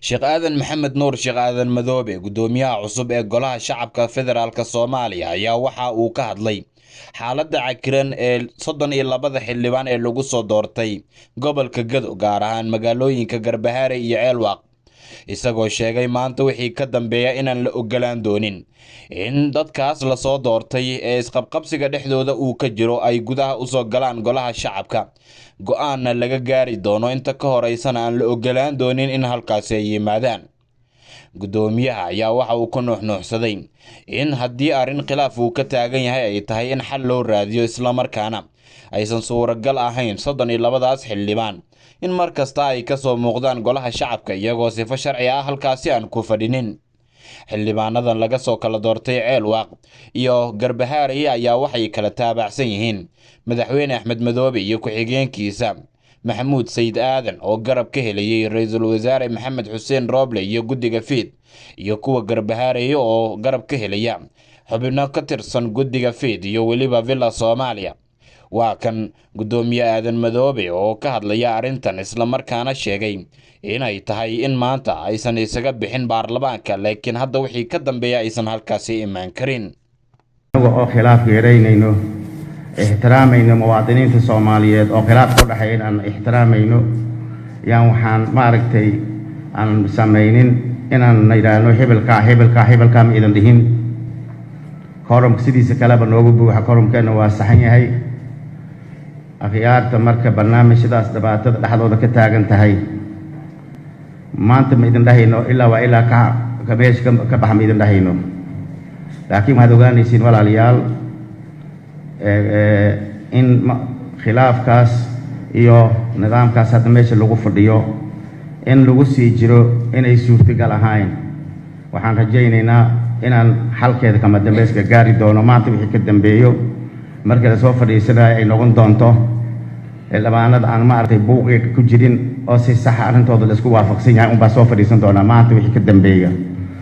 Sheekh Aadan Maxamed Nuur, Sheekh Aadan Madoobe, guddoomiyaha cusub ee Golaha Shacabka Federaalk Soomaaliya, ayaa waxa uu ka hadlay xaaladda cakiran ee 32-da xildhibaan ee lagu soo doortay gobolka Gado, gaar ahaan magaalooyinka Garbahaare iyo Ceelwaaq, isagoo sheegay maanta wixii ka dambeeya inaan la ogolaan doonin in dadkaas lasoo doortay ee isqabqabsiga dhexdooda uu ka jiro ay gudaha usoo galaan Golaha Shacabka, go-aanna laga gaari doono. Inta ka horeysana aan la ogolaan doonin in halkaasi ay yimaadaan. Guddoomiyaha ayaa waxa uu ka nuuxnuuxsaday in haddii arrin khilaaf uu ka taagan yahay ay tahay in xal loo raadiyo, islamarkaana aysan suuragal ahayn 32-daas xildhibaan in mar kasta ay kasoo muuqdaan Golaha Shacabka iyagoo sifo sharci ah halkaasi aan ku fadhinin. Xildhibaanadan laga soo kala doortay Ceelwaaq iyo Garbahaarey ayaa waxay kala taabacsan yihiin Madaxweyne Axmed Madoobe iyo ku-xigeenkiisa Maxamuud Sayid Aadan, oo garab ka helayay Ra-iisul Wasaare Maxamed Xuseen Rooble iyo guddiga Fiid, iyo kuwa Garbahaarey oo garab ka helaya xubno ka tirsan guddiga Fiid iyo weliba Villa Soomaaliya. Waa kan Guddoomiye Aadan Madoobe oo ka hadlaya arrintan, islamarkaana sheegay inay tahay in maanta aysan isaga bixin baarlamaanka, laakiin hadda wixii ka dambeeya aysan halkaasi imaan karin. Anaga oo khilaafka yaraynayno, ixtiraamayno muwaadiniinta Soomaaliyeed oo khilaafka u dhexeeya in aan ixtiraamayno, yaan waxaan maaragtay aan samaynin inaan idhaahno hebelkaa, hebelkaa, hebelkaa ma idan dhihin. Quorumka sidiisa kaleba noogu buuxa, quorumkeenna waa saxan yahay. Akhyaarta marka barnaamijyadaas dhibaatada dhexdooda ka taagan tahay, maanta ma idin dhahayno ilaa waa ilaa ka meesha ka baxa, ma idin dhahayno, laakiin waxaad ogaanaysiin, walaalayaal, in khilaafkaas iyo nidaamkaas hadda meesha lagu fadhiyo in lagu sii jiro inay suurtagal ahayn. Waxaan rajaynaynaa inaan xalkeeda kama dambeyska gaari doono. Maanta wixii ka dambeeyo, markii lasoo fadhiisanayo, ay noqon doonto xildhibaanada aan maaragtay buuqi ku jirin oo si saxa arrintooda la isku waafaqsan yahay unbaa soo fadhiisan doonaa maanta wixii ka dambeeya.